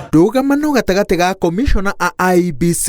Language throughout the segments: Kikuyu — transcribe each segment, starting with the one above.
Ndũgamano gatagatĩ ga komishona a IEBC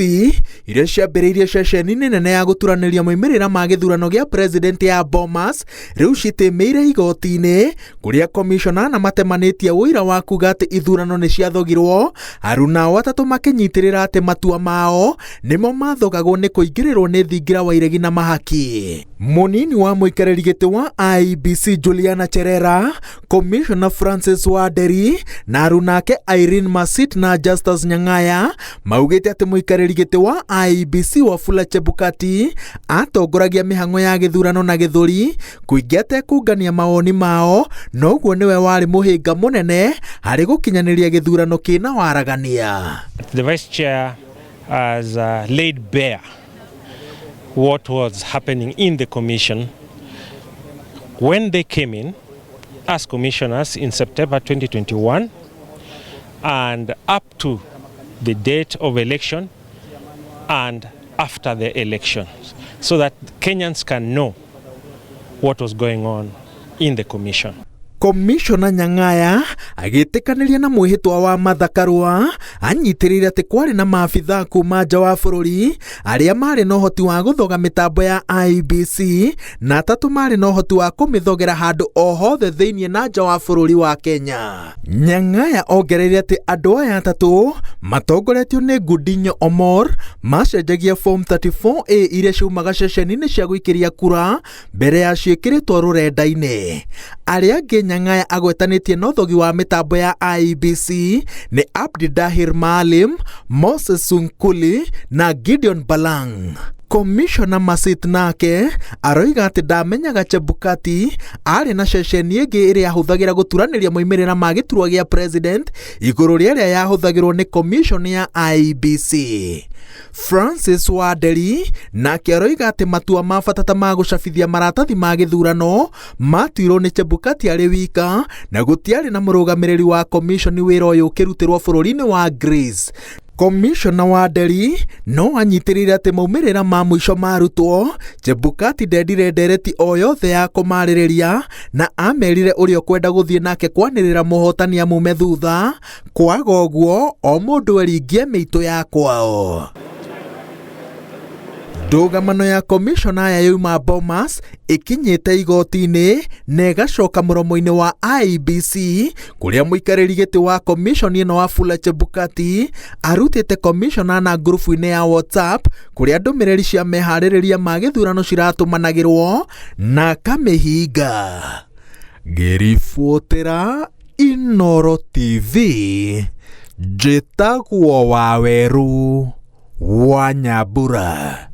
iria ciambĩrĩirie ceceni-inĩ nene ya gũturanĩria moimĩrĩra ma gĩthurano gĩa president ya Bomas rĩu citĩmĩire igoti-inĩ kũrĩa komishona ana matemanĩtie ũira wa kuga atĩ ithurano nĩ ciathogirwo, aruna ao atatũ makĩnyitĩrĩra atĩ matua mao nĩmo mathogagwo nĩ kũingĩrĩrwo nĩ thingira wa iregi na mahaki. Mũnini wa mũikarĩri gĩtĩ wa IEBC Juliana Cherera, Commissioner Francis Wanderi na aruna ake Irene Masit na Justus Nyang'aya maugĩte atĩ mũikarĩri gĩtĩ wa IEBC Wafula Chebukati atongoragia mĩhang'o ya gĩthurano na gĩthũri kũingĩ atekũngania mawoni mao, noguo nĩwe warĩ mũhĩnga mũnene harĩ gũkinyanĩria gĩthurano kĩna waragania. The vice chair has laid bare what was happening in the commission when they came in as commissioners in September 2021 and up to the date of election and after the elections, so that Kenyans can know what was going on in the commission. Komishona Nyang'aya agĩtĩkanĩria na mwĩhĩtwa wa Martha Karua anyitĩrĩire atĩ kwarĩ na maabithaa kuma nja wa bũrũri arĩa marĩ na ũhoti wa gũthoga mĩtambo ya IEBC na atatũ marĩ na ũhoti wa kũmĩthogera handũ o hothe thĩinĩ na nja wa bũrũri wa Kenya. Nyang'aya ongereire atĩ andũ aya atatũ matongoretio nĩ Gudinho Omor macenjagia form 34A iria ciumaga ceceni-inĩ cia gũikĩria kura mbere ya ciĩkĩrĩtwo rũrenda-inĩ. Arĩa angĩ Nyang'aya agwetanĩtie na ũthogi wa mĩtambo ya IEBC nĩ Abdi Dahir Maalim, Moses Sunkuli na Gideon Balang. Komishona Masit nake aroiga atĩ ndamenyaga Chebukati arĩ na ceceni ĩngĩ ĩrĩa ahũthagĩra gũturanĩria moimĩrĩra ma gĩturwa gĩa president igũrũ rĩa ĩrĩa yahũthagĩrwo nĩ commission ya IEBC. Francis Wanderi nake aroiga atĩ matua ma bata ta ma gũcabithia maratathi ma gĩthurano matuirwo nĩ Chebukati arĩ wika na gũtiarĩ na mũrũgamĩrĩri wa commission wĩra ũyũ ũkĩrutĩrwo bũrũri-inĩ wa Greece. Komishona Wanderi no anyitĩrĩire atĩ maumĩrĩra ma mũico marutwo Chebukati ndendire ndereti o yothe ya kũmarĩrĩria na amerire ũrĩa ũkwenda gũthiĩ nake kwanĩrĩra mũhotani amume thutha, kwaga ũguo o mũndũ eringie mĩitũ ya kwao. Ndũgamano ya komishona aya yauma Bomas ĩkinyĩte igoti-inĩ na ĩgacoka mũromo-inĩ wa IEBC kũrĩa mũikarĩri gĩtĩ wa komishoni ĩno Wafula Chebukati arutĩte komishona na ngurubu-inĩ ya WhatsApp kũrĩa ndũmĩrĩri cia meharĩrĩria ma gĩthurano ciratũmanagĩrwo na akamĩhinga. Ngĩribotera Inooro TV njĩtagwo Waweru wa Nyambura.